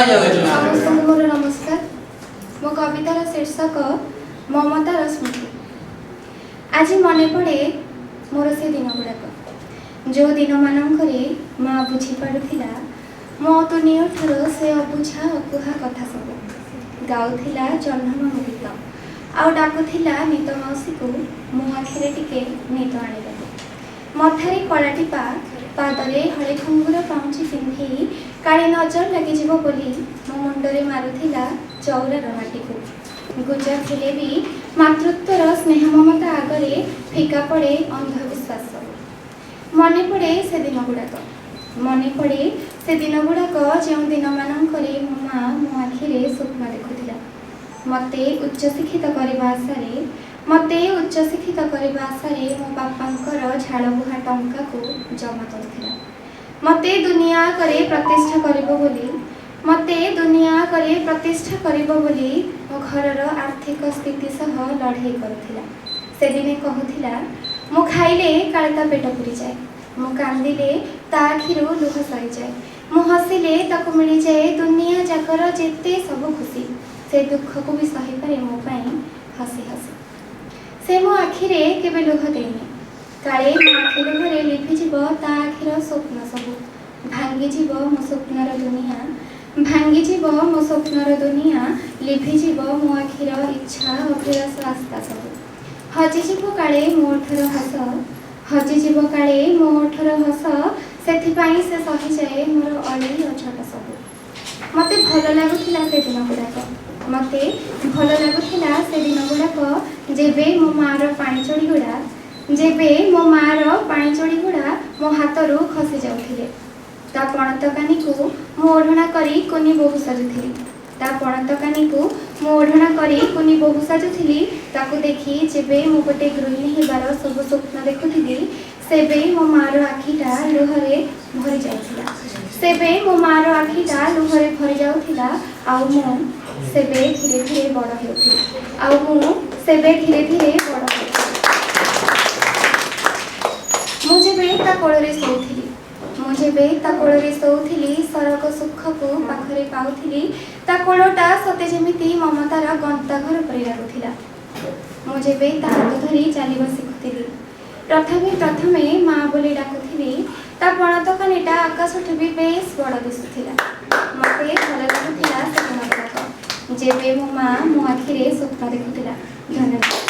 ସମସ୍ତଙ୍କୁ ମୋର ନମସ୍କାର। ମୋ କବିତାର ଶୀର୍ଷକ ମମତାର ସ୍ମୃତି। ଆଜି ମନେ ପଡ଼େ ମୋର ସେ ଦିନ ଗୁଡ଼ାକ, ଯେଉଁ ଦିନମାନଙ୍କରେ ମା ବୁଝିପାରୁଥିଲା ମୋ ତୁନି ଓଠର ସେ ଅବୁଝା ଅକୁହା କଥା ସବୁ, ଗାଉଥିଲା ଜହ୍ନମାମୁ ଗୀତ ଆଉ ଡାକୁଥିଲା ନିଦ ମାଉସୀକୁ ମୋ ଆଖିରେ ଟିକେ ନିଦ ଆଣିବାକୁ। ମଥାରେ କଳା ଟିପା, ପାଦରେ ହଳେ ଘୁଙ୍ଗୁର ପାଉଁଜି ପିନ୍ଧି କାଳେ ନଜର ଲାଗିଯିବ ବୋଲି ମୋ ମୁଣ୍ଡରେ ମାରୁଥିଲା ଚଉରାର ମାଟିକୁ। ଗୁଜା ଥିଲେ ବି ମାତୃତ୍ୱର ସ୍ନେହ ମମତା ଆଗରେ ଫିକା ପଡ଼େ ଅନ୍ଧବିଶ୍ୱାସ ସବୁ। ମନେ ପଡ଼େ ସେ ଦିନ ଗୁଡ଼ାକ, ମନେ ପଡ଼େ ସେ ଦିନ ଗୁଡ଼ାକ, ଯେଉଁ ଦିନମାନଙ୍କରେ ମୋ ମା ମୋ ଆଖିରେ ସ୍ୱପ୍ନ ଦେଖୁଥିଲା। ମୋତେ ଉଚ୍ଚଶିକ୍ଷିତ କରିବା ଆଶାରେ, ମୋତେ ଉଚ୍ଚଶିକ୍ଷିତ କରିବା ଆଶାରେ ମୋ ବାପାଙ୍କର ଝାଳବୁହା ଟଙ୍କାକୁ ଜମା କରୁଥିଲା। ମୋତେ ଦୁନିଆ ଆଗରେ ପ୍ରତିଷ୍ଠା କରିବ ବୋଲି, ମୋତେ ଦୁନିଆ ଆଗରେ ପ୍ରତିଷ୍ଠା କରିବ ବୋଲି ମୋ ଘରର ଆର୍ଥିକ ସ୍ଥିତି ସହ ଲଢ଼େଇ କରୁଥିଲା। ସେଦିନେ କହୁଥିଲା, ମୁଁ ଖାଇଲେ କାଳେ ତା ପେଟ ପୁରିଯାଏ, ମୁଁ କାନ୍ଦିଲେ ତା ଆଖିରୁ ଲୁହ ସରିଯାଏ, ମୁଁ ହସିଲେ ତାକୁ ମିଳିଯାଏ ଦୁନିଆ ଯାକର ଯେତେ ସବୁ ଖୁସି, ସେ ଦୁଃଖକୁ ବି ସହିପାରେ ମୋ ପାଇଁ ହସି ହସି। ସେ ମୋ ଆଖିରେ କେବେ ଲୁହ ଦେଇନି, କାଳେ ମୋ ଆଖି ଲୁହରେ ଲିଭିଯିବ ତା ଆଖିର ସ୍ୱପ୍ନ ସବୁ, ଭାଙ୍ଗିଯିବ ମୋ ସ୍ୱପ୍ନର ଦୁନିଆ, ଭାଙ୍ଗିଯିବ ମୋ ସ୍ୱପ୍ନର ଦୁନିଆ, ଲିଭିଯିବ ମୋ ଆଖିର ଇଚ୍ଛା, ଅଭିଳାଷ, ଆସ୍ଥା ସବୁ, ହଜିଯିବ କାଳେ ମୋ ଓଠର ହସ, ହଜିଯିବ କାଳେ ମୋ ଓଠର ହସ। ସେଥିପାଇଁ ସେ ସହିଯାଏ ମୋର ଅଳି ଅଝଟ ସବୁ। ମୋତେ ଭଲ ଲାଗୁଥିଲା ସେ ଦିନ ଗୁଡ଼ାକ, ମୋତେ ଭଲ ଲାଗୁଥିଲା ସେ ଦିନ ଗୁଡ଼ାକ, ଯେବେ ମୋ ମାଆର ପାଣିଚଡ଼ି ଗୁଡ଼ା, ଯେବେ ମୋ ମାଆର ପାଣିଚଡ଼ି ଗୁଡ଼ା ମୋ ହାତରୁ ଖସି ଯାଉଥିଲେ। ତା ପଣତ କାନିକୁ ମୁଁ ଓଢ଼ଣା କରି କୁନି ବୋହୂ ସାଜୁଥିଲି। ତା ପଣତ କାନିକୁ ମୁଁ ଓଢ଼ଣା କରି କୁନି ବୋହୂ ସାଜୁଥିଲି। ତାକୁ ଦେଖି ଯେବେ ମୁଁ ଗୋଟେ ଗୃହିଣୀ ହେବାର ସବୁ ସ୍ୱପ୍ନ ଦେଖୁଥିଲି, ସେବେ ମୋ ମାଆର ଆଖିଟା ଲୁହରେ ଭରି ଯାଉଥିଲା। ସେବେ ମୋ ମାଆର ଆଖିଟା ଲୁହରେ ଭରି ଯାଉଥିଲା ଆଉ ମୁଁ ସେବେ ଧୀରେ ଧୀରେ ବଡ଼ ହେଉଥିଲି, ଆଉ ମୁଁ ସେବେ ଧୀରେ ଧୀରେ ବଡ଼ ହେଉଥିଲି। ମୁଁ ଯେବେ ତା କୋଳରେ ଶୋଉଥିଲି, ମୁଁ ଯେବେ ତା କୋଳରେ ଶୋଉଥିଲି, ସରଗ ସୁଖକୁ ପାଖରେ ପାଉଥିଲି। ତା କୋଳଟା ସତେ ଯେମିତି ମମତାର ଗନ୍ତାଘର ପରି ଲାଗୁଥିଲା। ମୁଁ ଯେବେ ତା ହାତ ଧରି ଚାଲିବା ଶିଖୁଥିଲି, ପ୍ରଥମେ ପ୍ରଥମେ ମା ବୋଲି ଡାକୁଥିଲି, ତା ପଣତ କାନିଟା ଆକାଶଠୁ ବି ବେଶ ବଡ଼ ଦିଶୁଥିଲା। ମୋତେ ଭଲ ଲାଗୁଥିଲା ସେ ଦିନ ଗୁଡ଼ାକ, ଯେବେ ମୋ ମା ମୋ ଆଖିରେ ସ୍ୱପ୍ନ ଦେଖୁଥିଲା। ଧନ୍ୟବାଦ।